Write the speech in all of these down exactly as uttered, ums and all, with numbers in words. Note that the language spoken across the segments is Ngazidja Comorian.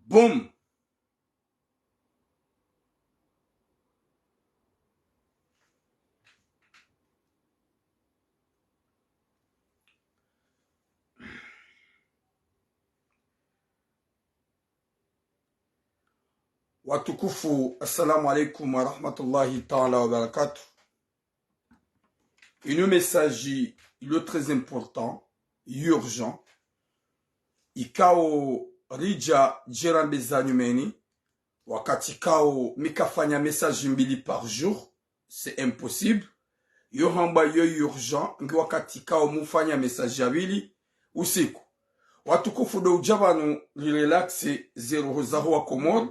Boom. Watukufu, assalamu alaikum wa rahmatullahi ta'ala wa barakatuh. Inu message ilo très important, urgent. Ikao ridja djera mbeza nyumeni, wakati ikao mi kafanya message mbili par jour, c'est impossible. Yo hamba yo urgent, nge wakati ikao mi ufanya message ya mbili usiku. Watukufu, ndo udja pvanu rirelaxe ze roho zaho wa Komori.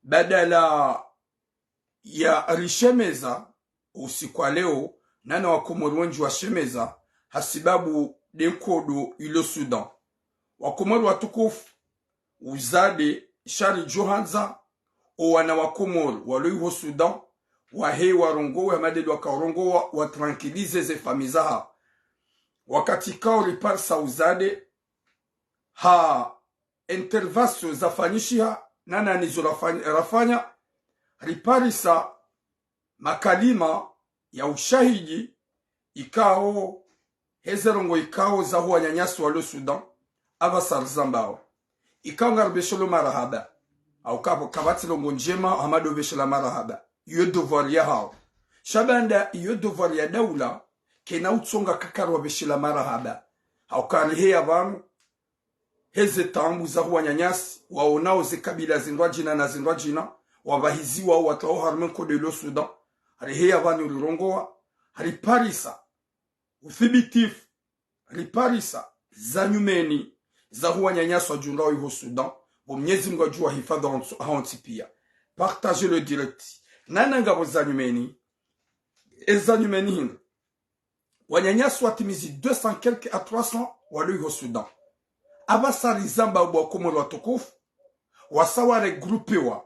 Badala ya rishemeza usiku wa leo, nana wa Komori wendji washemeza, hasibabu nde nkodo ilo Sudan. Wa Komori watukufu, uzade sha ridjo handza, o wana wa Komori walo iho Sudan, wahe warongowe, hama nde waka urongowa, wa tranquilliser ze famille zahawo. Wakati ikao riparisa uzade, ha intervention zafanyishiha, nana nizo rafanya, rafanya, riparisa makalima ya ushahidi ikao, heze ndrongoo ikao zaho wananyasi walo Sudan, apvasa rizambao. Ikao ngaripveshelo marahaba. Au kapvo, kapvatsi ndrongoo ndjema hama ndo upveshela marahaba. Iyo devoir yahawo. Sha baanda iyo devoir ya daula, kayina utsonga kakaru wapveshela marahaba. Au kariheya pvanu, heze taabu zaho wananyasi, waonao ze kabila zindrwadjina na zindrwadjina, wapvahiziwa, watrwao harumwa nkodo ilo Sudan. Riheya pvanu rirongowa, riparisa uthibitifu, riparisa za nyumeni zaho wananyasi wadjundrao iho Sudan, pvo Mnyezi Mungu adjuwa hifadhwi hawontsi, hawontsi piya. Partagez le direct. Nana ngapvo za nyumeni, eza nyumeni hindri. Wananyasi watimizi deux cents quelque à trois cents walo iho Sudan. Apvasa rizambao bo wa Komori watukufu, wasa waregrupewa,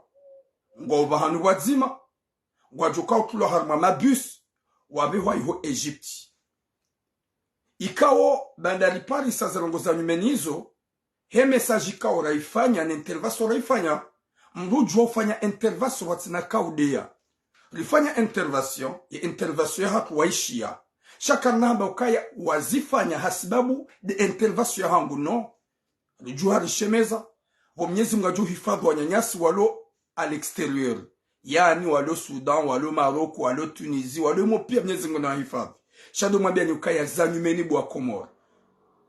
ngwao pvahanu pvwadzima, ngwadjo kao utrulwa harumwa mabus, wapvehwa iho Egypte. Ikao baanda riparisa ze ndrongoo za nyumeni izo, he message ikao rayifanya, ne intervention rayifanya, mdru udjuwa ufanya intervention pvwatsina kaudeya. Rifanya intervention, ye intervention yahatru wayishiya. Sha karina hamba ukaya wazifanya hasibabu nde intervention yahangu, no. Ridjuha rishemeza, pvo Mnyezi Mungu adjo hifadhwi wananyasi walo à l'extérieur. Yaani walo Sudan, walo Maroc, walo Tunisie, walo imo piya, Mnyezi Mungu nawahifadhwi. Sha ndo mwambiyani ukaya za nyumeni bo wa Komori.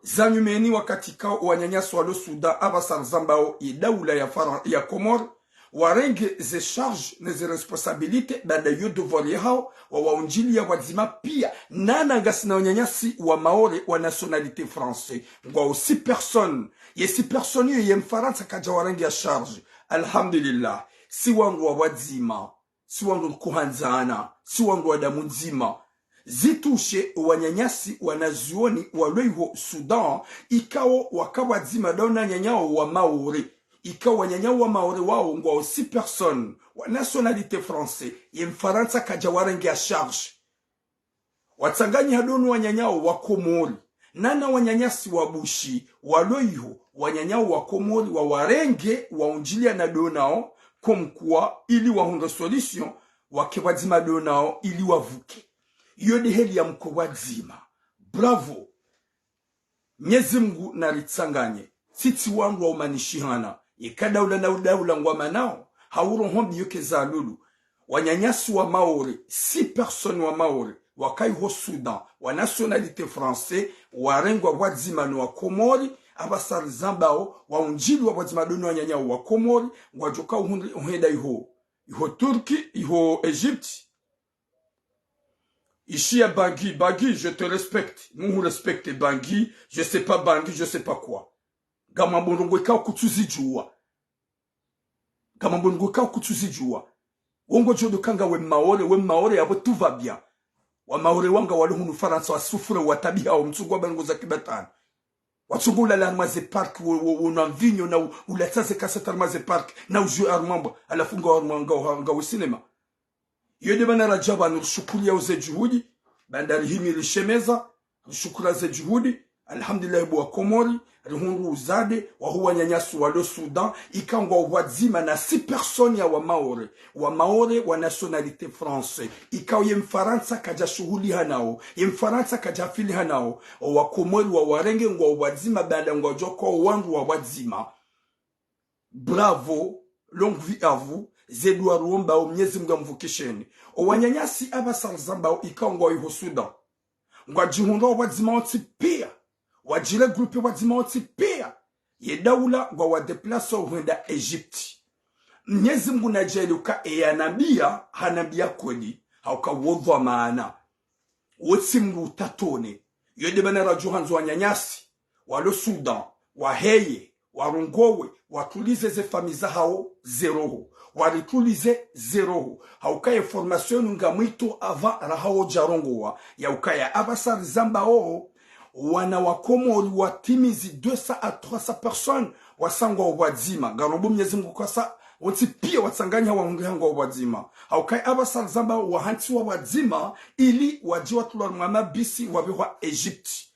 Za nyumeni wakati ikao wananyasi walo Sudan, apvasa rizambao ye daula ya Faran-, ya Komori, warenge ze charge ne ze responsabilité, baanda yo devoir yahawo, wawaundjiliya pvwadzima piya, nana ngasina wananyasi wa Maore wa nationalité français, ngwao six personnes. Ye six personnes iyo ye Mfarantsa kadja warenge ya charge. Alhamdulillah. Si wandru wa pvwadzima, si wandru rikohandzana, si wandru wa damu ndzima. Zitrushe wananyasi wanazioni walo iho Sudan, ikao waka pvwadzima ndao wananyawo wa Maore. Ikao wananyawo wa Maore wao ngwao six personnes, wa nationalité français, ye Mfarantsa kadja warenge ya charge. Watsanganyiha ndao no wananyawo wa Komori, nana wananyasi wa Bushi walo iho, wananyawo wa Komori wawarenge, waundjiliya na ndao nawo, comme quoi, ili wahundre solution, wake pvwadzima ndao nawo, ili wapvuke. Iyo nde heli ya mko pvwadzima. Bravo. Mnyezi Mungu naritsanganye. Sisi wandru wa umanishihana. Yeka daula na udaula ngwamanao, ha uroho mbi yoke za lulu. Wananyasi wa Maore, six personnes wa Maore, waka iho Sudan, wa nationalité français, warengwa pvwadzima no wa Komori, apvasa rizambao, waundjiliwa pvwadzima ndao no wananyawo wa Komori, ngwadjo kao uhundri, uhenda iho, iho Turki, iho Egypte. Ishiya Bangui, Bangui, je te respecte. Muhu respecte Bangui, je sais pas Bangui, je sais pas quoi. Ngamwambo ndrongoo ikao kutsuzidjuwa. Ngamwambo ndrongoo ikao kutsuzidjuwa. Wo ngodjo ndo kanga we Maore, we Maore yapvo tout va bien. Wa Maore wanga walo hunu Farantsa wasufura, watabiha, wamtsungu wa ndrongoo za kibatana. Watsungu ulala harumwa ze parc, wo, wo, wo nwa mvinyo na u-, ulatsa ze kaseta harumwa ze parc, na ujue harumwa mbwa, halafu ngawo harumwa, ngawo, ngawo cinéma. Iyo nde mana radja pvanu rishukuriya ze juhudi, baanda rihimi rishemeza, rishukura ze juhudi, Alhamdulillah, bo wa Komori, rihundru uzade, wahu wananyasi walo Soudan, ikao ngwao pvwadzima na six personnes ya wa Maore, wa Maore wa nationalité français, ikao ye Mfarantsa kadja shuhuliha nao, ye Mfarantsa kadja hafiliha nao, o wa Komori wawarenge ngwao pvwadzima, baada ngwadjo kao wandru wa pvwadzima. Bravo, longue vie à vous, ze dua ruombao Mnyezi Mngu amvukisheni. O wananyasi apvasa rizambao ikao ngwao iho Soudan, ngwadjihundrao pvwadzima wontsi pia, wadjiregroupé pvwadzima wontsi pia, ye daula ngwawadéplacé hwenda Égypte. Mnyezi Mngu nadjaaliye uka eyanambia, hanambia kweli, hauka wo dhwamana. Wotsi mdru utatone. Yo nde mana radjo handzo wananyasi walo Soudan, waheye, warongowe, watulize ze famille zahao ze roho. Waritulize ze roho. Hauka ye information yinu ngamwitoao avant rahao djarongowa, ya ukaya apvasa rizambao, wana wa Komori watimizi deux cents à trois cents personnes, wasa ngwao pvwadzima. Ngarombo Mnyezi Mngu kwasa, wontsi pia watsanganyiha wahundriha ngwao pvwadzima. Hauka apvasa rizambao wahantsiwa pvwadzima, ili wadje watulwa harumwa mabisi wapvehwa Égypte.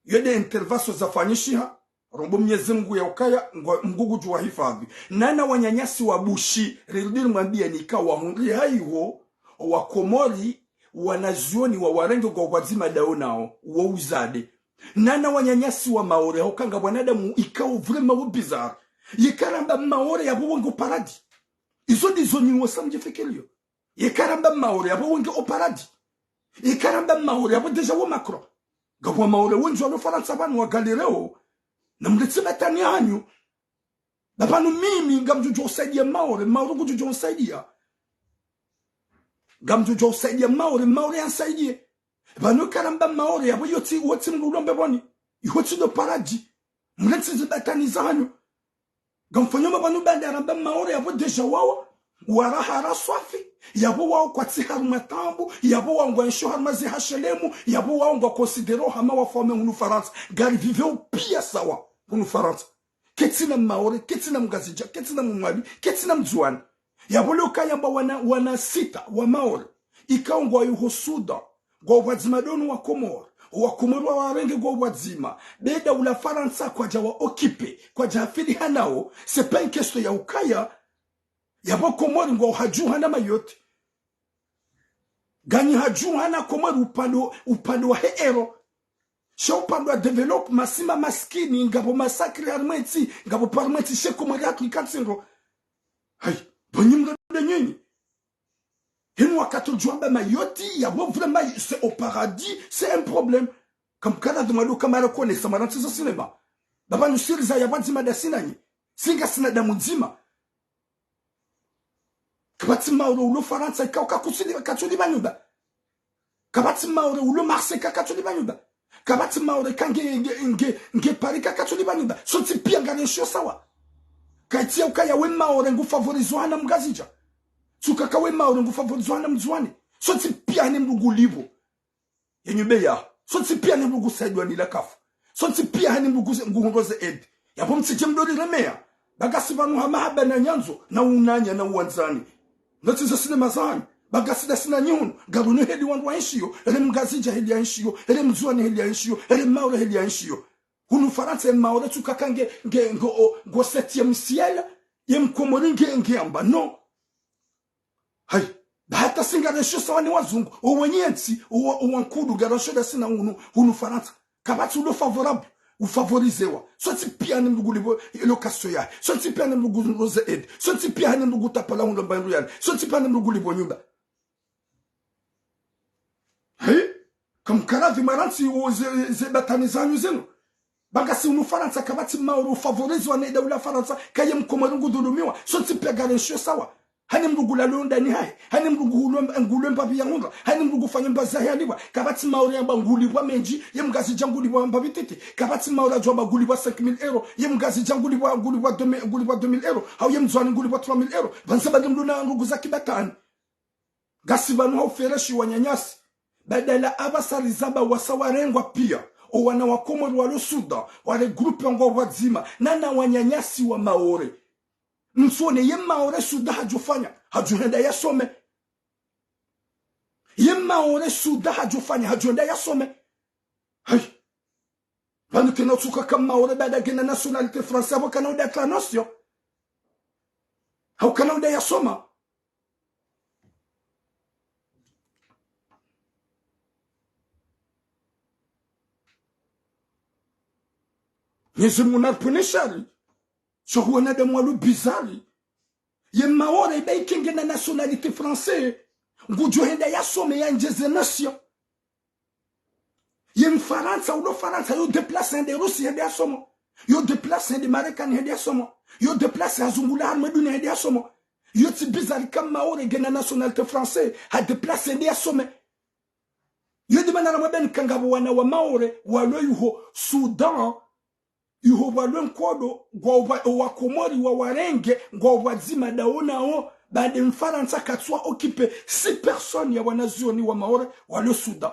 Yo nde intervention zafanyishiha, rombo Mnyezi Mngu ya ukaya, ngwa, Mngu ngudjo wahifadhi. Nana wananyasi wa Bushi, rirudi rimwambiyeni ika wahundriha iho, o wa Komori, wanazioni wawarenge ngwao pvwadzima dao nao, wo uzade. Nana wananyasi wa Maore, hauka nga wanadamu ikao vraiment wo bizarre. Yeka ramba Maore yapvo wenge o paradis. Izo ndizo nyi wontsi mdjifikiriyo. Yeka ramba Maore yapvo wenge o paradis. Yeka ramba Maore yapvo déjà wo Macron. Ngapvo wa Maore wendji walo Farantsa pvanu wa galéreo. Namletse batwani hanyu. Ba pvanu mimi ngamdjodjo usaidia Maore, Maore ngudjodjo unisaidia. Ngamdjodjo usaidia Maore, Maore yanisaidiye. Pvanu yeka ramba Maore yapvo yotsi, wotsi mdru ulo mbepvoni. Iho tsi ndo paradis. Mletse ze batwani zahanyu. Ngamfanyo ma pvanu baada ramba Maore yapvo déjà wawo, waraha ra swafi, yapvo wawo kwatsi harumwa taabu, yapvo wawo ngwaenshio harumwa ze H L M, yapvo wawo ngwa considéré hama wafaume hunu Farantsa. Ngari viveo pia sawa hunu Farantsa. Ketsina Maore, ketsina Mngazidja, ketsina Mmwali, ketsina Mndzuwani. Yapvo leo kayamba wana, wana sita wa Maore, ikao ngwao iho Soudan, ngwao pvwadzima dao no wa Komori, o wa Komori wawarenge ngwao pvwadzima, be daula Farantsa kwadja wa occupé, kwadja hafiliha nao, c'est pas une question ya ukaya, yapvo Komori ngwao hadju hana Mayotte. Nganyi hadju hana Komori upande, upande wa he euro. Sha upande wa développement, si ma masikini, ngapvo massacre harimwa entsi, ngapvo pvo harimwa entsi, she Komori hatru ikantsi ndro. Hayi, bo nyi mdru nde nyinyi. Hinu wakati udjo amba Mayotte, yapvo vraiment, c'est au paradis, c'est un problème. Kamkana dhumadu kama reconnaître, mara ntsi za cinéma. Ba pvanu siri za ya pvwadzima ndasi nanyi. Si ngasina damu ndzima. Kapvatsi Maore ulo Farantsa ikao kakutsuli, katsuli pvanyumba. Kapvatsi Maore ulo Marseille ka katsuli pvanyumba. Kapvatsi Maore ka nge, nge, nge, nge Paris ka katsuli pvanyumba. Sontsi pia ngarenshio sawa. Kayitsi ya ukaya we Maore ngu favorisé hana Mngazidja. Tsi uka ka we Maore ngu favorisé hana Mndzuwani. Sontsi pia hane mdru ngulipvo ye nyumba yaho. Sontsi pia hane mdru ngusaidiwa ni la CAF. Sontsi pia hane mdru ngu, nguhundro ze aide. Yapvo mtsidje mdori remeya. Ba ngasi pvanu ha mahaba na nyandzo, na unanya, na uwandzani. Notsi za cinéma zahanyu. Ba ngasi ndasi nanyi hunu, ngarunu heli wandru waenshio, ere Mngazidja heli yaenshio, ere Mndzuwani heli yaenshio, ere Maore heli yaenshio. Hunu Farantsa ye Maore tsi uka ka nge, nge, ngo, o, ngo septième ciel, ye Mkomori nge, nge amba, non. Hayi, ba hata si ngarenshio sawa ni wazungu, o wenye ntsi, o wa, o wa nkudu, ngarenshio ndasi na hunu, hunu Farantsa. Kapvatsi ulo favorable, ufavoriséwa. Sontsi pia hane mdru ngulipvo location yahe. Sontsi pia hane mdru nguhundro ze aide. Sontsi pia hane mdru ngutapala hundro mba hindru yale. Sontsi pia hane mdru ngulipvo nyumba. Hayi, kamkana dhumadu ntsi wo ze, ze batwani zanyu zinu. Ba ngasi hunu Farantsa kapvatsi Maore ufavoriséwa ne daula Farantsa, ka ye Mkomori ngudhulumiwa. Sontsi pia ngarenshio sawa. Hane mdru ngulalo ndani hahe, hane mdru nguhulo, ngulo mbapvi ya hundra, hane mdru ngufanya mbazi yahe yalipvwa. Kapvatsi Maore yamba ngulipvwa mendji, ye Mngazidja ngulipvwa mbapvi titi. Kapvatsi Maore yadjo amba ngulipvwa cinq mille euros, ye Mngazidja ngulipvwa, ngulipvwa deux mille, ngulipvwa deux mille euros, hau ye Mndzuwani ngulipvwa trois mille euros. Pvandza ba nde mdru na ndrongoo za kibatwani. Ngasi pvanu ha ufereshi wananyasi. Badala apvasa rizamba wasa warengwa pia. O wana wa Komori walo Soudan, waregroupé ngwao pvwadzima, nana wananyasi wa Maore. Mtsone ye Maore Soudan hadjofanya, hadjohenda yasome. Ye Maore Soudan hadjofanya, hadjohenda yasome. Hayi. Pvanu kena utsuka ka Maore baada ngena nationalité française, hau kana uda tra notion. Hau kana uda yasoma. Mwenyezi Mungu naripvwene shari. Sho huwanadamu walo bizarre. Ye Maore iba ike ngena nationalité française, ngudjo henda yasome yandjeze notion. Ye Mfarantsa, ulo Farantsa, yo déplace hende Rusi hende yasome. Yo déplace hende Marekani hende yasome. Yo déplace hazungula harumwa dunia hende yasome. Yo tsi bizarre ka Maore ngena nationalité française, ha déplace hende yasome. Yo de mana ramwambeni ka ngapvo wana wa Maore, walo iho Sudan, iho pvwalo nkodo, ngwao pvwa, owa Komori wawarenge, ngwao pvwadzima ndawo nawo, baada Mfarantsa katsuwa occuper six personnes ya wanazioni wa Maore, walo Sudan.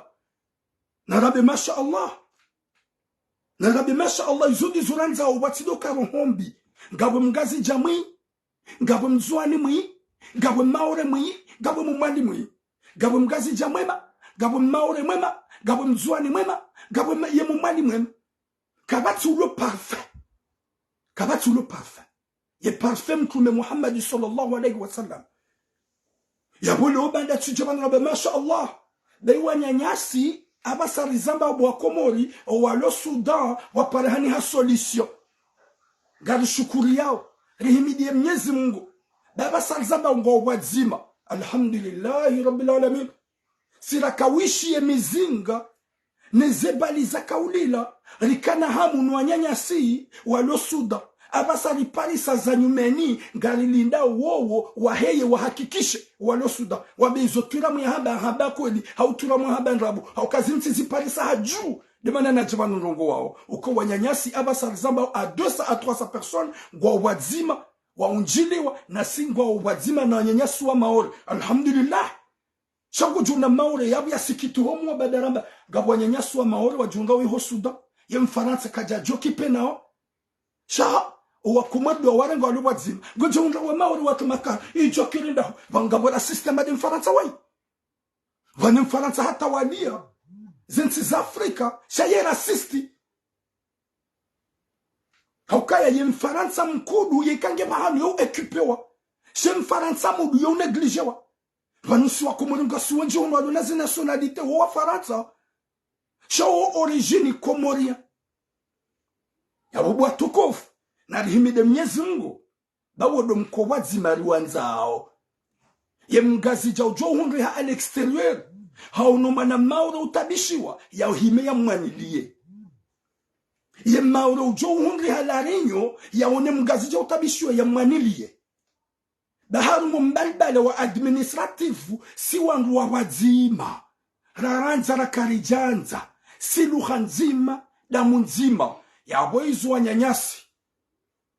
Narambe masha Allah. Narambe masha Allah, izo ndizo randzao pvwatsido ka roho mbi. Ngapvo Mngazidja mwi, ngapvo Mndzuani mwi, ngapvo Maore mwi, ngapvo Mmwali mwi. Ngapvo Mngazidja mwema, ngapvo Maore mwema, ngapvo Mndzuani mwema, ngapvo ma-, ye Mmwali mwema. Kapvatsi ulo parfait. Kapvatsi ulo parfait. Ye parfait Mtrume Muhammad sallallahu alayhi wa sallam. Yapvo leo baanda tsidje pvanu rambe masha Allah. Be wananyasi, apvasa rizamba bo wa Komori, owalo Sudan, waparihani ha solution. Ngarishukuriyao, rihimidiye Mwenyezi Mungu. Be apvasa rizamba ngwao pvwadzima. Alhamdulillahi Rabbil Alamin. Si rakawishiye mizinga, ne ze bali zakaulila, rikana hamu no wananyasi walo Sudan. Apvasa riparisa za nyumeni, ngarilinda wowo waheye wahakikishe walo Sudan. Wambe izo twira mwahamba, hamba kweli, hau twira mwahamba ndrabo, hau kazintsi ziparisa hadju. De mana nadje pvanu ndrongowao. Uka wananyasi apvasa rizamba à deux cents à trois cents personnes, ngwao pvwadzima, waundjiliwa, nasi ngwao pvwadzima na wananyasi wa Maore. Alhamdulillah. Sha ngudjo ona Maore yapvo yasikiti ho mwa baada ramba, ngapvo wananyasi wa Maore wadjunga wiho Sudan, ye Mfarantsa kadja occuper nawo. Sha, owa Komori ndo warenga walo pvwadzima. Ngudjo ona wa Maore watru makara, idjo kirinda ho, pvanu ngapvo raciste made Mfarantsa wayi. Pvanu Mfarantsa hata waliya zentsi za Afrika, sha ye raciste. Haukaya ye Mfarantsa mkudu ye kange pvahanu yo occupewa. She Mfarantsa mudu yo négligewa. Pvanu si wa Komori ngasi wendji hunu walo na zi nationalité wo wa Farantsa. Sha wo origine comorien. Yapvo bo watukufu, narihimide Mwenyezi Mungu. Ba wo ndo mkowa pvwadzima riwandzao. Ye Mngazidja udjo uhundriha à l'extérieur, haono mwana Maore utabishiwa, yahime yamwaniliye. Ye Maore udjo uhundriha La Réunion, yaone Mngazidja utabishiwa, yamwaniliye. Ba harumwa mbalibale wa administratif, si wandru wa pvwadzima. Rarandza rakaridjandza, si lugha ndzima, damu ndzima. Yapvo izo wananyasi.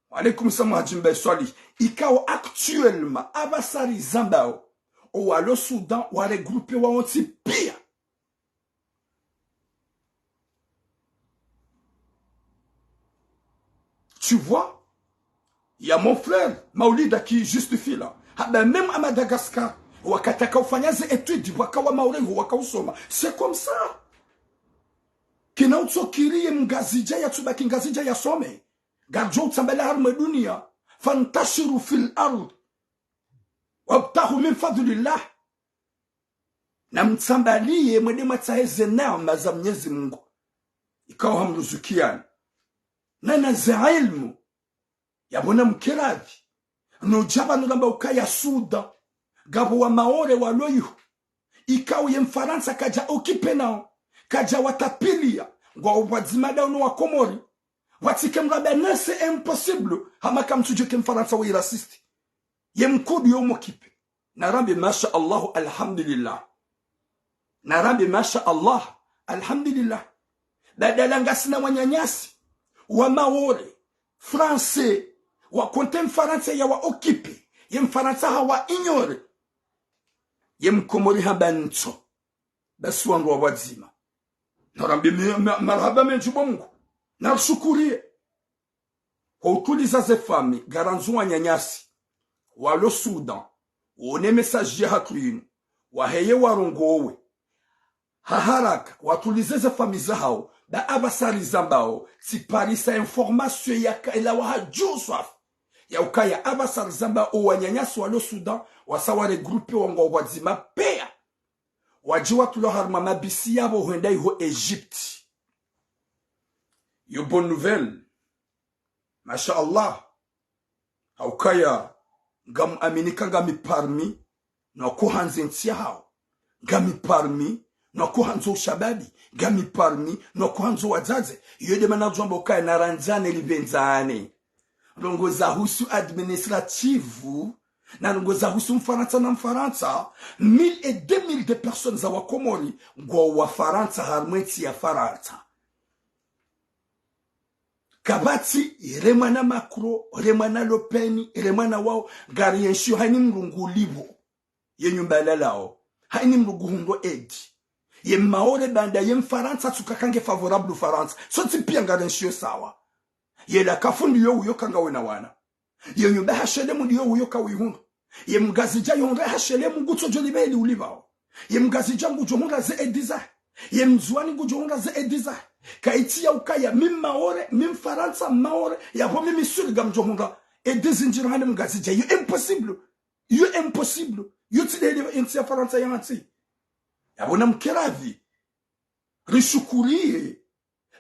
Wa alaykum salam Hadji Mbaye Swalihi. Ikao actuellement, apvasa rizambao, owalo Sudan, waregrouper wawontsi piya. Tu vois? Il y a mon frère Maulida qui justifie là. Haba même à Madagascar, wakati waka ufanya ze études, waka wa Maore, waka usoma. C'est comme ça. Kina utsokiri ye Mngazidja yatsubaki Ngazidja yasome. Ngaridjo utsambala harumwa dunia. فانتشروا في الأرض وابتغوا من فضل الله. Na mtsambaliye mwende mwatsahe ze neema za Mwenyezi Mungu. Ikao hamruzukiyani. Na na ze ilmu. Yapvo namkiradhi. Nudja pvanu ramba ukaya Sudan. Ngapvo wa Maore walo iho. Ikao ye Mfarantsa kadja occuper nawo. Kadja watapiliya. Ngwao pvwadzima ndawo no wa Komori. Watsike mramba non, c'est impossible. Hama kamtsudjuwa ke Mfarantsa wo raciste. Ye mkudu yo m'occuper. Narambe masha Allah, alhamdulillah. Narambe masha Allah, alhamdulillah. Badala ngasina wananyasi wa Maore, Français, wa contre Mfarantsa yawa occuper. Ye Mfarantsa hawa ignorer. Ye Mkomori hamba ntso. Basi wandru wa pvwadzima. Narambe mi-, ma-, marahaba mendji bo Mungu. Narushukuriye. Ho utuliza ze famille, ngarandzo wananyasi walo Sudan, wone message yahatru yinu, waheye warongowe ha haraka, watulize ze famille zahawo, Ba apvasa rizambao, tsiparisa information yaka ilawa hadju swafi. Ya ukaya apvasa rizambao wananyasi walo Sudan, wasa waregrupe wangwao pvwadzima pia. Wadji watulwa harumwa mabisi yapvo hwenda iho Egypte. Yo bonne nouvelle. Masha Allah. Haukaya, ngamuaminika ngami parmi, no wakohandza entsi yahao. Ngami parmi, no wakohandza ushababi. Ngami parmi, no wakohandza wadzadze. Iyo nde mana ngudjwamba ukaya narandzane ripvendzane. Ndrongoo zahusu administrative, na ndrongoo zahusu Mfarantsa na Mfarantsa, mille et deux mille de personnes za Wakomori, ngwao Wafarantsa harumwa entsi ya Farantsa. Kapvatsi, ye mwana Macron, ye mwana Le Pen, ye mwana wao, ngarienshio haina mndru ngulipvo ye nyumba yalalao, haina mndru nguhundro aide. Ye Maore baanda ye Mfarantsa tsuka kange favorable Farantsa. Sontsi pia ngarienshio sawa. Ye la CAF ndiyo uyo kangawena wana. Ye nyumba H L M ndiyo uyo kawihundro. Ye Mngazidja yondre H L M ngutsodjo lipva eli ulipvao. Ye Mngazidja ngudjohundra ze aide zahe. Ye Mndzuani ngudjohundra ze aide zahe. Kayitsi ya ukaya mi Maore, mi Mfarantsa Maore, yapvo mi Misri ngamdjohundra aide zindji rahana Mngazidja. Iyo impossible. Iyo impossible. Iyo tsi nde heli entsi ya Farantsa yahantsi. Yapvo namkeradhi. Rishukuriye.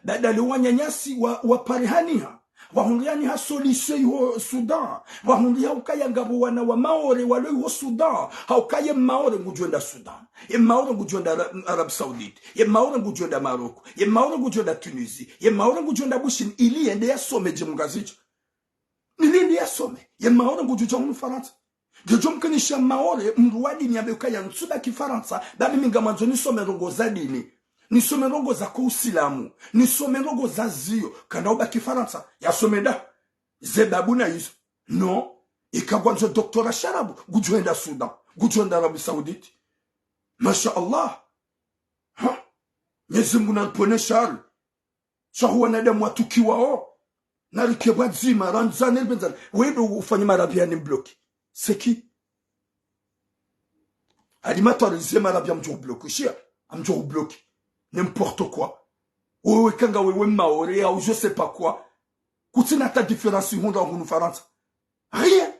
Badala wananyasi wa, waparihaniha. Pvahundrihaniha solution iho Sudan. Pvahundriha ukaya ngapvo wana wa Maore walo iho Sudan. Haukaya Maore ngudjwenda Sudan. Ye Maore ngudjwenda Ara-, Arabie Saoudite. Ye Maore ngudjwenda Maroc. Ye Maore ngudjwenda Tunisie. Ye Maore ngudjwenda Bushini. Ili yende yasome ye Mngazidja. Ili yende yasome. Ye Maore ngudjodja hunu Farantsa. Ngedjo mkinisha Maore, mndru wa dini yambe ukaya ntsubaki Farantsa, ba mimi ngamwandzo nisome ndrongoo za dini. Nisome ndrongoo za kiusilamu. Nisome ndrongoo za ziyo, kanda ubaki Farantsa, yasome nda. Ze babu na izo. No. Ika ngwandzo doctorat sharabu, ngudjohenda Sudan, ngudjohenda Arabie Saoudite. Masha Allah. Ha? Mnyezi Mngu na ripvwene shari. Sha hu wanadamu watukiwao. Narike pvwadzima, randzane ripvendzane. Wewe ndo ufanye marabia ni mbloki. C'est qui? Alimatwari ze marabia mdjo ubloki. Shia, amdjo ubloki. N'importe quoi. Wewe kanga wewe Maore, au je sais pas quoi. Kutsina hata différence ihundra hunu Farantsa. Rien.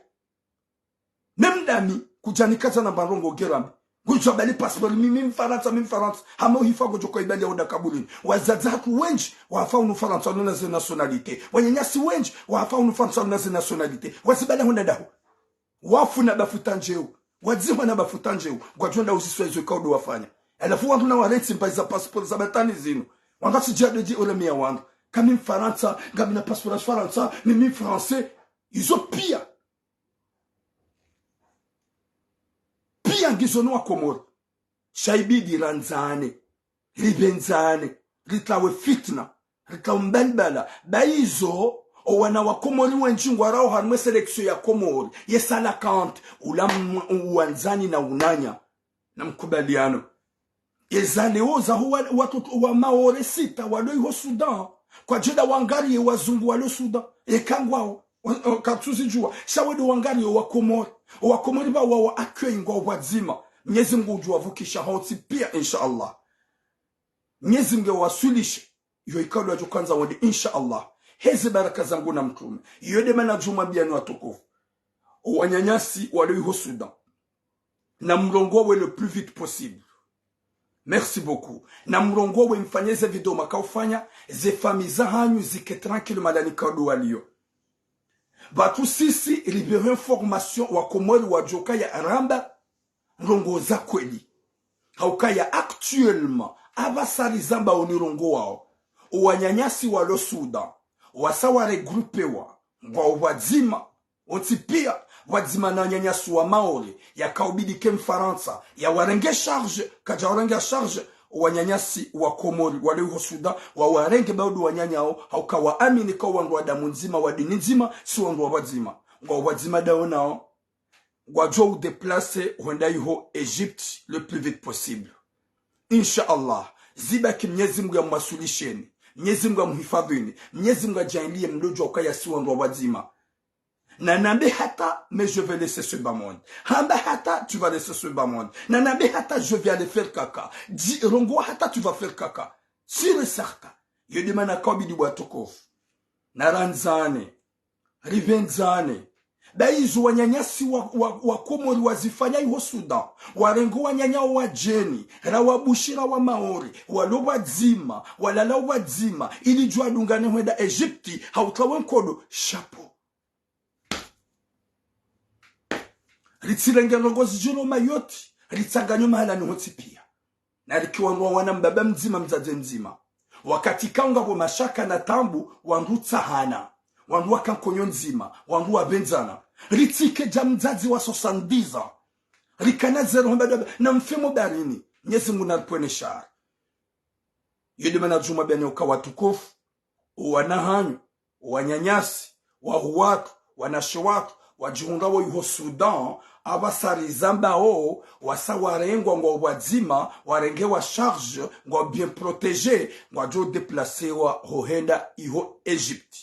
Même ndami, kudjanikaza na mba ndrongoo ngerambi. Ngudjwa bali passeport, mi, mi Mfarantsa, mi Mfarantsa. Hama uhifa ngodjo kwa ibali ya uda kaburini. Wadzadze hatru wendji, wafa hunu Farantsa, walona ze nationalité. Wananyasi wendji, wafa hunu Farantsa, walona ze nationalité. Wazibala hwenda daho. Wafu na bafuta ndjeu. Wadzihwa na bafuta ndjeu. Ngwadjo wenda uziswa izo ikao ndo wafanya. Halafu wandru na warentsi mbayi za passeport za batwani zinu. Wanga tsidja dedji ole miya wandru. Ka mi Mfarantsa, ngami na passeport ya Farantsa, mi, mi Français. Izo pia. Pia ngizo no Wakomori. Sha ibidi randzane, ripvendzane, ritlawe fitna, ritlawe mbalibala. Ba izo, owana wa Komori wendji ngwarao harumwa ye sélection ya Komori, ye cent cinquante, ula m-, uwandzani na unanya, na mkubaliano. Eza leo za huwa watoto wa Maore sita walo iho Sudan. Kwadjenda wangariye wazungu walo Sudan. Eka ngwao. Wa-, wa-, katsuzidjuwa. Sha wende wangariye Wakomori. Wakomori ba wa, wa accueil ngwao pvwadzima. Mnyezi Mngu ngudjo wavukisha hotsi pia, insha Allah. Mnyezi Mngu waswilishe. Iyo ikao ndo wadjo kandza wende, insha Allah. Heze baraka zangu na mtrume. Iyo nde mana djuma biyanu watukufu. Owananyasi walo iho Sudan. Na mrongowe le plus vite possible. Merci beaucoup. Na mrongowe, mfanye ze video makaufanya, ze famille zahanyu zike tranquille mahala nikao ndo waliyo. Pvatsu sisi, ripvehe information Wakomori wadjoka ya ramba ndrongoo za kweli. Haukaya actuellement, apvasa rizambao nirongowao, owananyasi walo Sudan, wasa waregrupewa, ngwao pvwadzima, wontsi pia, pvwadzima na wananyasi wa Maore, yakaubidi ke Mfarantsa yawarenge charge, kadja warenge charge, wananyasi wa Komori walo iho Sudan, wawarenge ba ndo wananyao, hauka waamini ka wandru wa damu ndzima, wa dini ndzima, si wandru wa pvwadzima. Ngwao pvwadzima ndawo nao, ngwadjo udéplacer hwenda iho Egypte le plus vite possible. Insha Allah, zibaki Mnyezi Mngu yamwaswilisheni, Mnyezi Mngu yamhifadhwini, Mnyezi Mngu yadjaanliye mlodjwa ukaya si wandru wa pvwadzima. Nanambe hata, mais je vais laisser ce bas monde. Hamba hata, tu vas laisser ce bas monde. Nanambe hata, je vais aller faire caca. Di, rongowa hata, tu vas faire caca. Sûr et certain. Yo de mana kaubidi watukufu, narandzane, ripvendzane. Ba izo wananyasi wa, wa, wa Komori wazifanya iho Sudan, warengo wananya wadjeni, rawabushira wa Maore, walo pvwadzima, walala pvwadzima, ili djwadungane hwenda Egypte, hautrawe nkodo, chapeau. Ritsirenge ndrongoo zidjiro Mayotte, ritsanganyo mahala ni hontsi pia. Na rike wandru wawana, mbaba mdzima, mdzadze mdzima. Wakati kaunga pvo mashaka na taabu, wandru tsahana, wandru waka nkonyo ndzima, wandru wapvendzana. Ritsike dja mdzadze wa soixante-dix ans, rikana zero hamba daba, na mfemo barini, Mnyezi Mungu naripvwene shari. Yo de mana djuma bene uka watukufu, owana hanyu, owananyasi, wahu watru, wanashe watru, wadjihundrawo iho Sudan, apvasa rizambao, wasa warengwa ngwao pvwadzima, warenge wa charge, ngwao bien protégé, ngwadjo déplacéwa hohenda iho Egypte.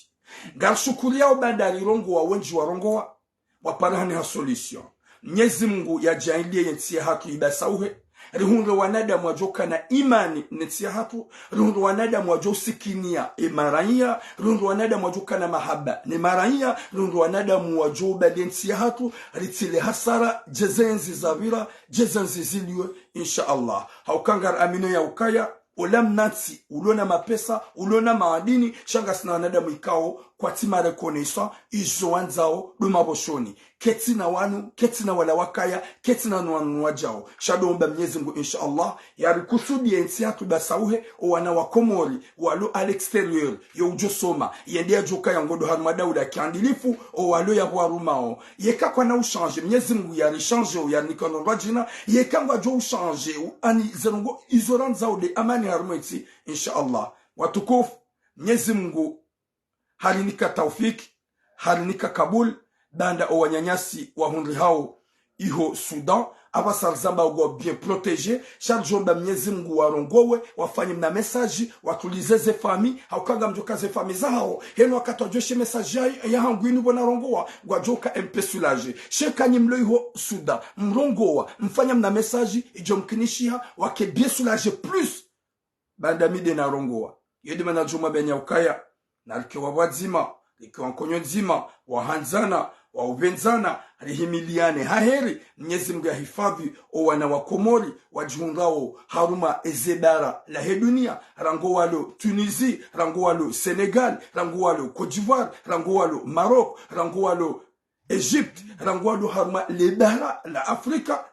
Ngarishukuriyao baanda rirongowa wendji warongowa, waparahane ha solution. Mnyezi Mungu yadjaanliye yentsi yahatru ibasauhe, rihundre wanadamu wadjokana imani ne ntsi yahatru, rihundre wanadamu wadjousikiniya emaraiya, rihundre wanadamu wadjokana mahaba ne maraiya, rihundre wanadamu wadjoubali yentsi yahatru, ritsile hasara, dje zendzi zapvira, dje zendzi ziliwe, insha Allah. Hauka ngaraminio ya ukaya, ola mnantsi, ulo na mapesa, ulo na maadini, sha ngasina wanadamu ikao, kwatsi ma reconnaissant, izo wandzao, do mapvoshoni. Ketsina wanu, ketsina wala wakaya, ketsina wanu wadjao. Sha do omba Mnyezi Mungu, insha Allah, yarikusudiye yentsi yahatru ibasauhe, owana wa Komori, walo à l'extérieur, yo udjosoma, yende yadjokaya ngodo harumwa daula kiandilifu, owalo yapvo warumao. Yeka kwana ushanje, Mnyezi Mungu yarishanje, yarinika ndrongoo djina, yeka ngwadjo ushanje, u-, ani zendrongoo izo randzao de amani harumwa entsi, insha Allah. Watukufu, Mnyezi Mungu harinika taufiki, harinika kabul, baanda owananyasi wahundrihao iho Sudan, apvasa rizambao ngwao bien protégé, sha ridjomba Mnyezi Mungu warongowe, wafanye mna message, watulize ze famille, hauka ngamdjoka ze famille zahao, heno wakati wadjoshe message ya, yahangu inu pvo narongowa, ngwadjoka un peu soulagé. Sha eka nyi mlo iho Sudan, mrongowa, mfanya mna message, idjomkinishiha, wake bien soulagé plus. Baanda mi de narongowa. Yo de mana djuma bene ukaya, narike wa pvwadzima, rike wa nkonyo ndzima, wahandzana, waupvendzana, rihimiliane ha heri, Mnyezi Mungu yahifadhwi owana wa Komori, wadjihundrao harumwa eze bara lahe dunia, rangu walo Tunisie, rangu walo Sénégal, rangu walo Côte d'Ivoire, rangu walo Maroc, rangu walo Egypte, rangu walo harumwa le bara la Afrika,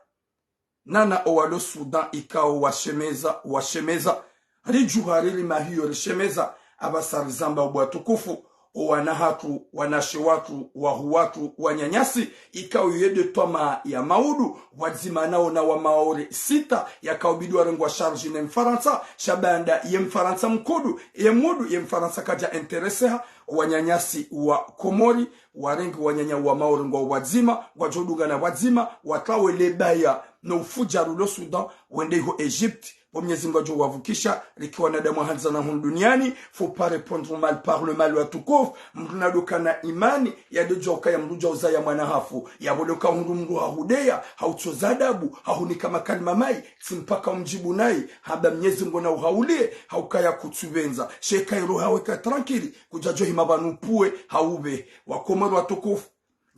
nana owalo Sudan ikao washemeza, washemeza. Ridjuha riri mahiyo rishemeza, apvasa rizambao watukufu, owana hatru, wanashe watru, wahu watru, wananyasi, ikao yo de twamaa ya maudu, pvwadzima nao na wa Maore sita, yakaubidi warengwa charge ne Mfarantsa, sha baanda ye Mfarantsa mkudu, ye mudu, ye Mfarantsa kadja intéresséha, wananyasi wa Komori, warenge wananya wa Maore ngwao pvwadzima, ngwadjodungana pvwadzima, watrawe le baya no ufudjaru lo Sudan, wende iho Egypte, pvo Mnyezi Mungu yadjowavukisha, rike wanadamu wahandzana hunu duniani, faut pas répondre mal par le mal watukufu, mndru nadokana imani, yadodjua ukaya mndru djua uzaya mwana hafu, yapvo loka hundru mndru hahudeya, hautsoza adabu, hahunika makalima mayi, tsi mpaka umdjibu nayi, hamba Mnyezi Mungu nauhauliye, haukaya kutsupvendza, sha eka iroho yaho ika tranquille, kudjadjo hima pvanu upvuwe, haupve. Wakomori watukufu,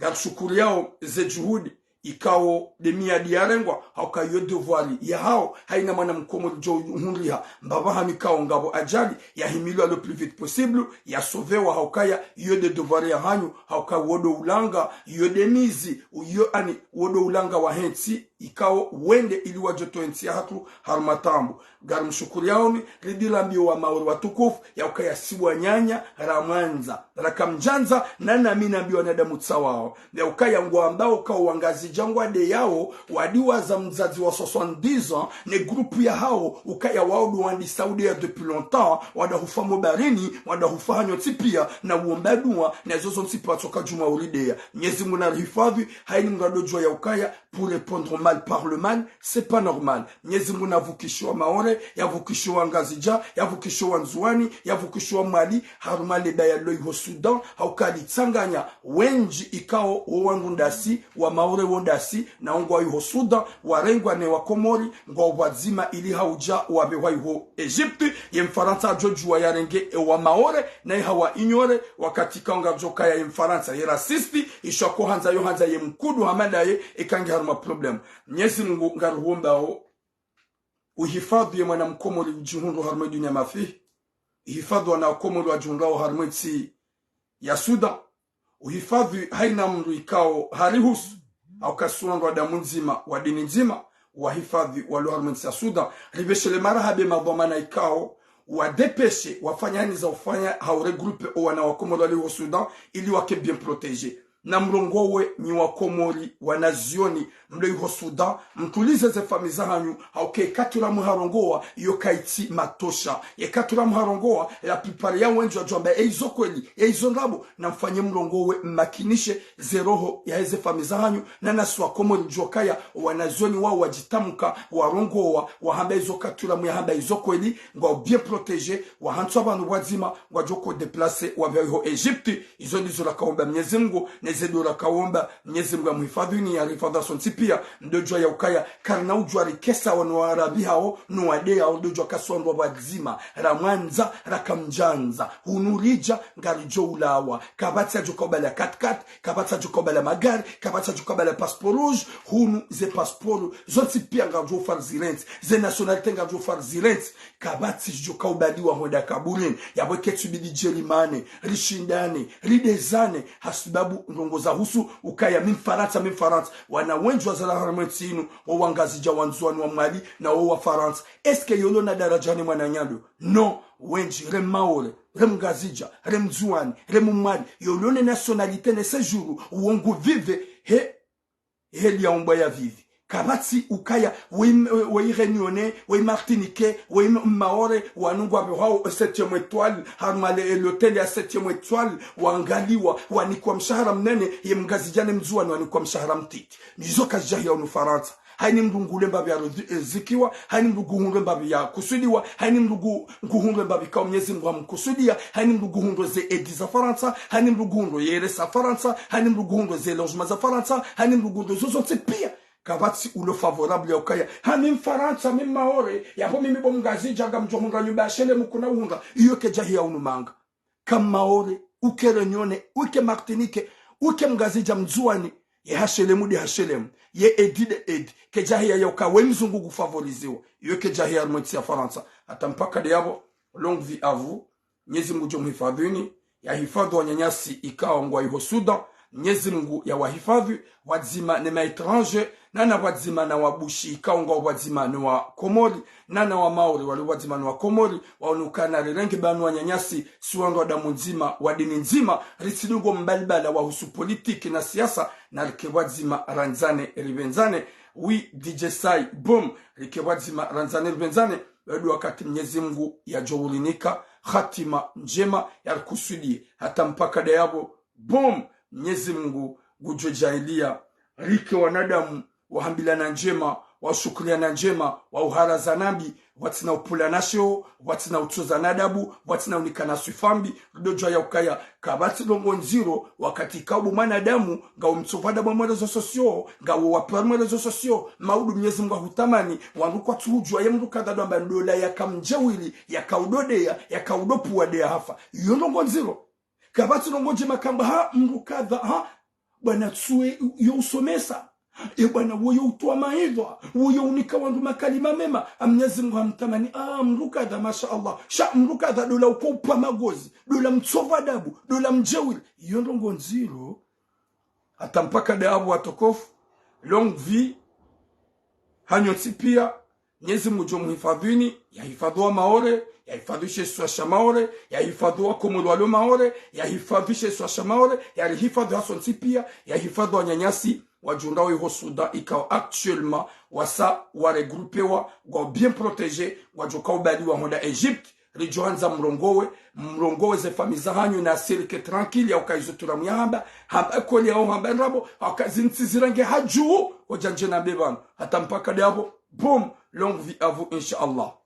ngarishukuriyao ze djuhudi, ikao de miadi yarengwa, hauka yo devoir yahao, haina mwana mkomori djo hundriha, mbapvi hanu ikao ngapvo ajali, yahimilwa le plus vite possible, yasauvewa, haukaya yo de devoir yahanyu, hauka wo do ulanga, yo de mizi, yo ani, wo do ulanga wahe ntsi, ikao wende ili wadjotowe ntsi yahatru harumwa taabu. Ngarimshukuriyaoni, ridi rambiyo wa Maore watukufu, yaukaya si wananya, ramwandza, rakamdjandza, na nami nambiyo wanadamu tsawao. Yaukaya ngwambao ukao Wangazidja ngwadeyao, wadiwaza mdzadze wa soixante-dix ans, ne groupe yahao, ukaya wao do wandisa udeya depuis longtemps, wada hufa mo baharini, wada hufa hanyo ntsi pia, na uomba dua, na zozo ntsi pia tsoka djuma urideya. Mnyezi Mungu narihifadhwi, haini mradodjua yaukaya, pour répondre mal par le mal, c'est pas normal. Mnyezi Mungu navukishe wa Maore, yavukishe wa Ngazidja, yavukishe wa Ndzuani, yavukishe wa Mwali, harumwa le baya lilo iho Sudan, hauka litsanganya wendji ikao wo wandru ndasi, wa Maore wo ndasi, na wo ngwao iho Sudan, warengwa ne wa Komori, ngwao pvwadzima ili haudja wapvehwa iho Egypte, ye Mfarantsa adjodjuwa yarenge e wa Maore, na iha wa ignorer, wakati ikao ngapvodjokaya ye Mfarantsa, ye raciste, isha ko handza yo handza ye mkudu hama ndaye, eka nge harumwa problème. Mnyezi Mungu ngarihuombao, uhifadhwi ye mwana Mkomori udjihundro harumwa e dunia mafihi, uhifadhwi wana wa Komori wadjihundrao harumwa e ntsi ya Sudan, uhifadhwi haina mndru ikao harihusu, hauka si wandru wa damu ndzima, wa dini ndzima, wahifadhwi walo harumwa e ntsi ya Sudan. Ripveshele marahaba e madhwamana ikao, wadépêcher, wafanya hazi za ufanya, hau regrouper o wana wa Komori walo iho Sudan, ili wake bien protégés. Na mrongowe nyi wa Komori, wanazioni, mlo iho Sudan, mtulize ze famiyi zahanyu, hauka ye kadhwi la mharongowa, iyo kayitsi matosha. Ye kadhwi la mharongowa, la plupart ya wendji wadjwamba, e izo kweli, e izo ndrabo, na mfanye mrongowe, mmakinishe ze roho ya eze famiyi zahanyu, na nasi wa Komori djokaya, wanazioni wao wadjitamka, warongowa, wahamba izo kadhwi la mhamba izo kweli, ngwao bien protégés, wahantswa pvanu pvwadzima, ngwadjoko déplacer, wapvehwa iho Egypte, izo ndizo rakaomba Mnyezi Mungu, ne ze dua rakaomba Mnyezi Mungu yamuhifadhwini, yarihifadhwi sontsi pia, mdodjua ya ukaya, karina udjua rikesa wanu warabihao, no wadeyao, mdodjua kasi wandru wa pvwadzima, ramwandza, rakamdjandza, hunu ridja, ngaridjo ulawa, kapvatsi adjo kaubala quatre-quatre, kapvatsi adjo kaubala magari, kapvatsi adjo kaubala passeport rouge, hunu ze passeport, zontsi pia ngaridjo ufanya zirentsi, ze nationalité ngaridjo ufanya zirentsi, kapvatsi djo kaubaliwa hwenda kaburini, yapvo ketsu bidi djelimane, rishindane, ridezane, hasibabu ndrongo zahusu, ukaya mi Mfarantsa, mi Mfarantsa, wana wendji wazalwa harumwa e ntsi inu, wo wa Ngazidja, wa Ndzuani, wa Mwali, na wo wa Farantsa. Est-ce que yolo na daraja ne mwananyando? Non, wendji, re Maore, re Mngazidja, re Mndzuani, re Mmwali, yolo ne nationalité ne séjour, wo ngu vivre, he, heli ya umbwa ya vivi. Kapvatsi ukaya, we, we Réunionnais, we Martiniquais, we Maore, wanu ngwapvehwao septième étoile, harumwa le, l'hôtel ya septième étoile, wangaliwa, wanikwa mshahara mnene, ye Mngazidja ne Mndzuani wanikwa mshahara mtiti. Nizo kazidjahiya unu Farantsa. Haini mndru ngule mbapvi ya ruzi-, eh, zikiwa, haini mndru nguhundre mbapvi ya kusudiwa, haini mndru ngu-, nguhundre mbapvi kao Mnyezi Mungu hamkusudia, haini mndru nguhundre ze aide za Farantsa, haini mndru nguhundre ye R S A Farantsa, haini mndru nguhundre ze logement za Farantsa, haini mndru nguhundre zo zontsi pia. Kapvatsi ulo favorable ya ukaya, ha mi Mfarantsa, mi Maore, yapvo mimi bo Mngazidja ngamdjo hundra nyumba ya H L M kuna uhundra, iyo kedjahiya unu manga. Ka Maore, uke Réunionnais, uke Martiniquais, uke Mngazidja Mndzuani, ye H L M nde H L M, ye aide nde aide, kedjahiya ya uka we mzungu ngufavoriziwa, iyo kedjahiya harumwa e ntsi ya Farantsa. Hata mpaka nde yapvo, longue vie à vous, Mnyezi Mungu djo muhifadhwini, yahifadhwi wananyasi ikao ngwao iho Sudan, Mnyezi Mungu yawahifadhwi, pvwadzima ne ma étrangers, nana pvwadzima na wabushi ikao ngwao pvwadzima ne wa Komori, nana wa Maore wali pvwadzima ne wa Komori, waonukana rirenge pvanu wananyasi, si wandru wa damu ndzima, wa dini ndzima, ritsidungo mbalibala wahusu politique na siasa, na rike pvwadzima randzane, ripvendzane. Oui, D J Sai, boom, rike pvwadzima randzane, ripvendzane, bado wakati Mnyezi Mungu yadjo urinika hatima ndjema, yarikusudie, hata mpaka nde yapvo, boom, Mnyezi Mungu ngudjo djaaliya, rike wanadamu, wahambilana ndjema, washukuriana ndjema, wauharazana mbi, pvwatsina upvulana sheo, pvwatsina utsozana adabu, pvwatsina unikana swifa mbi, ridodjua ya ukaya, kapvatsi ndrongo ndziro, wakati ikao bo mwanadamu, ngawe mtsova adabu harumwa réseaux sociaux, ngawe wa peur harumwa réseaux sociaux, maudu Mnyezi Mungu ahutamani, wandru kwatsuhudjua ye mndru kadha ndo amba ndola yaka mdjewili, yaka udodeya, yaka udopvuwa nde ya hafa. Iyo ndrongo ndziro. Kapvatsi ndrongo ndjema kamba ha mndru kadha, ha, bwana tsuwe yo usomesa. E bwana woyo utowa maidhwa, woyo unika wandru makalima mema. A Mnyezi Mungu hamtamani, ah, mndru kadha, masha Allah. Sha mndru kadha ndola uko upva magozi, ndola mtsova adabu, ndola mdjewili. Iyo ndrongo ndziro. Hata mpaka nde yapvo watukufu. Longue vie hanyu ntsi pia. Mnyezi Mungu djo muhifadhwini, yahifadhwi wa Maore, yahifadhwi she isiwa sha Maore, yahifadhwi wa Komori walo Maore, yahifadhwi she isiwa sha Maore, yarihifadhwi hasontsi pia, yahifadhwi wananyasi, wadjo undra wo iho Sudan, ikao actuellement, wasa waregroupewa, ngwao bien protégés, ngwadjo kaubaliwa hwenda Egypte, ridjo handza mrongowe, mrongowe ze famille zahanyu na sirike tranquille, yauka izo tula muyahamba, hamba kweli yao hamba ndrabo, hauka zintsi zirenge hadju, odja ndje nambe pvanu. Hata mpaka ndapvo, boum, longue vie à vous, inshallah.